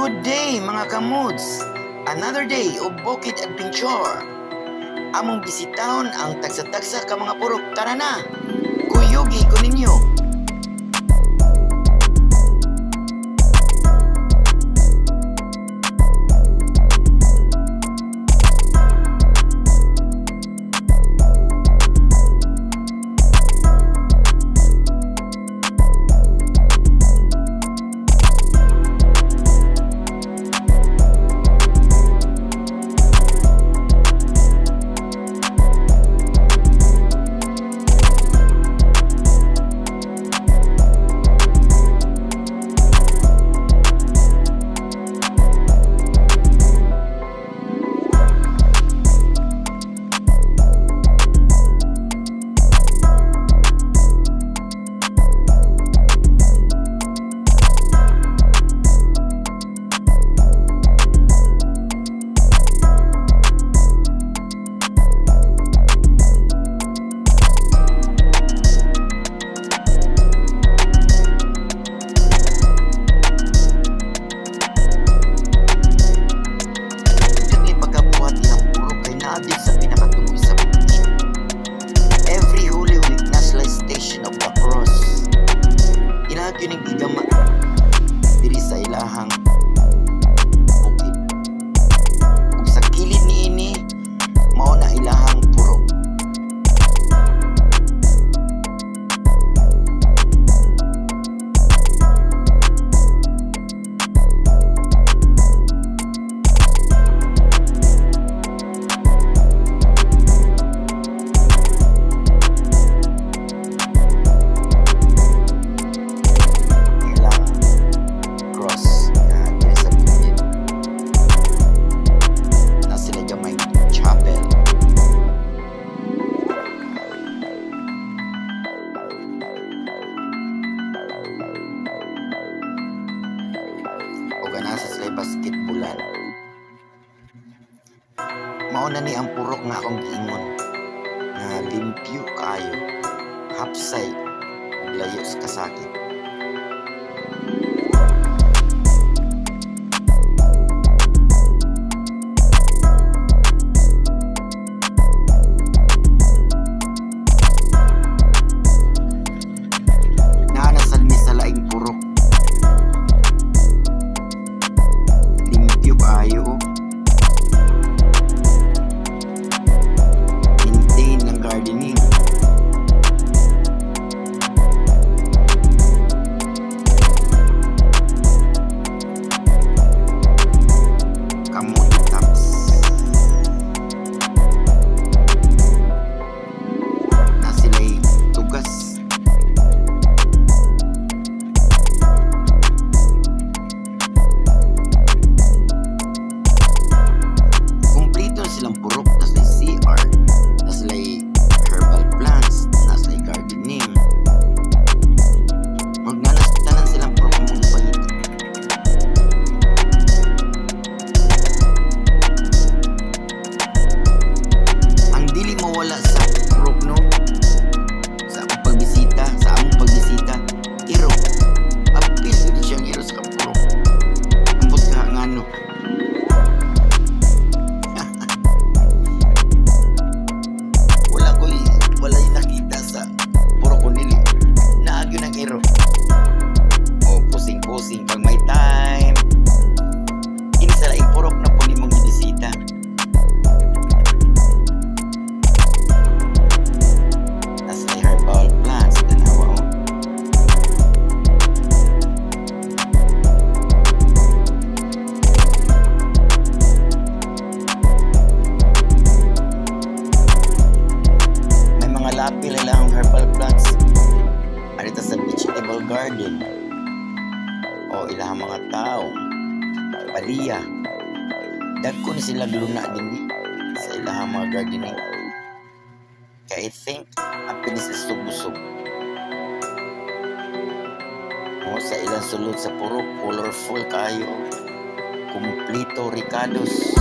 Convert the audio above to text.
Good day, mga kamods! Another day of Bukid Adventure. Among bisitahon ang tagsa-tagsa ka mga purok. Tara na! Kuyugi ko ninyo! Ito ni pagkabuhat nilang purok kay naa gyud sa pinakatuloy sa bukid. Every Holy Week naa sila Station of the Cross. Ilaha gyud ning gigama diri sa ilahang bukid. Ug sa kilid niini mao na ilahang purok. Ilang cross na diri sa bukid. Naa sila gamay chapel. Ug naa sa sila basketballan. Mao na ni ang purok nga akong giingon nga limpyo kaayo, hapsay ug layo sa kasakit. Naa na sad mi sa laing purok. Limpyo kaayo, oh. Maintain ng gardening. Kamote tops. Naa sila'y tugas. Kumpleto na silang purok. Naa sila'y CR. Naa sila'y herbal plants. Naa sila'y gardening. Magnanas tanan silang purok among ipangita. Ang dili mawala sa purok, no, sa akong pagbisita, sa among pagbisita, iro. Apil gyud siyang iro sa purok. Ambot ka ngano. Wala nakita sa purok ko nili. Naa gyud ang iro. O pusing-pusing pag may time. Kini sa laing purok na pud imong gibisita. Naa sila'y herbal plants, tanawa, oh. May mga lapil ang herbal plants. Arita sa vegetable garden. O ilahang mga tao. Paliya. Dagko ni sila luna din eh, sa ilahang mga gardening. Kaya I think apil ni sila busog. O sa ilang sulod sa purok, colorful kayo. Kumpleto rekados.